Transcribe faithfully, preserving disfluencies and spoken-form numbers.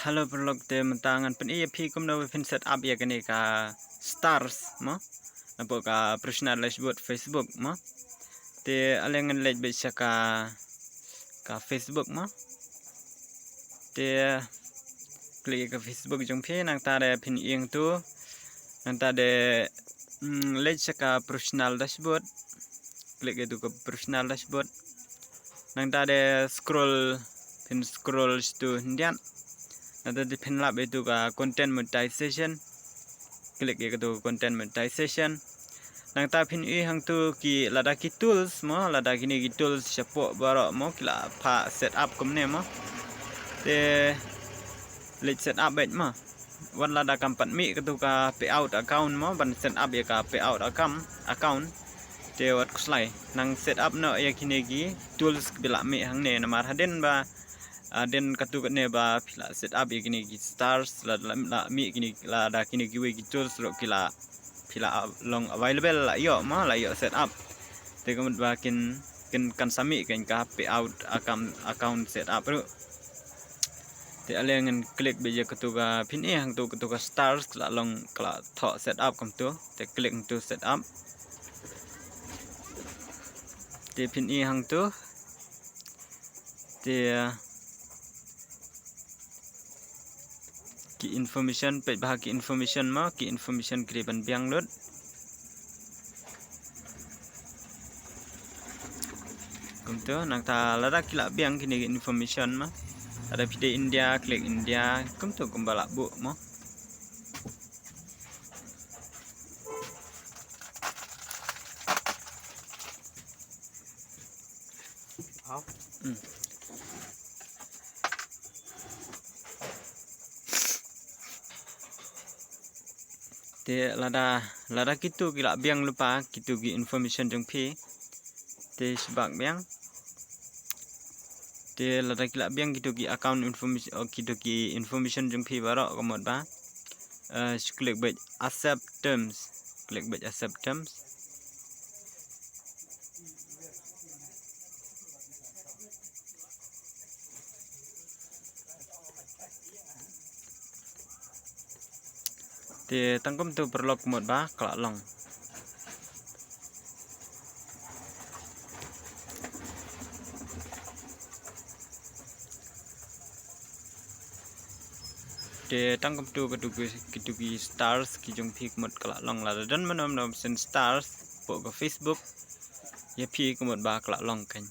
Hello paralok, te mynta ngan pyni ïa phi kumno ba phin set up ïa kane ka stars mo, napoh ka personal dashboard Facebook mo. Te ale ngan leit beit sha ka, ka Facebook mo. Te click ïa ka Facebook jong phi, nangta de phin ïeng tu, nangta de, mm, leit sha ka personal dashboard. Click ïa tu ka personal dashboard. Nangta de scroll, phin scroll sha tu hyndiat. Nangta de phin lap ïa tu ka content monetization. Click ïa ka tu content monetization. Nangta phin ïohi hangtu ki lada ki tools mo, lada kine ki tools shapoh baroh mo, ki la phah set up kumne mo. Te leit set up beit mo. Wat lada kam pat mih katu ka payout account mo, ban set up ïa ka payout account, account. Te wat khuslai, nang set up noh ïa kine ki tools kiba la mih hangne, namar hadien ba, hadien katu kane ba phi la set up ïa kine ki stars, la, la, la mih kine, lada kine kiwei ki tools ruh ki la, phi la long available, la ïoh mo, la ïoh set up. Te ka mut ba kin, kin kan sa mih kein ka payout account, account set up ruh. Te ale ngan click beit ïa katu ka, phin ïohi hangtu katu ka stars ka la long, ka la thoh set up kumtu. Te click hangtu set up. Te phin ïohi hangtu. Te ki information, peit bha ki information mo, ki information ki dei ban biang lut. Kumtu, nangta lada ki la biang kine ki information mo. Lada phi dei India, click India, kumtu kumba la buh mo. Hmm. Te lada, lada kitu ki la biang lypa, kitu ki information jong phi. Te shu bak biang. Te lada ki la biang kitu ki account information, oh, kitu ki information jong phi baroh ka mut ba. Eh, shu click beit accept terms. Click beit accept terms. Te tang kumtu paralok ka mut ba ka la long. Te tang kumtu katu ki, kitu ki stars ki jong phi ka mut ka la long, lada don mano mano sien stars hapoh ka Facebook ïa phi ka mut ba ka la long kein.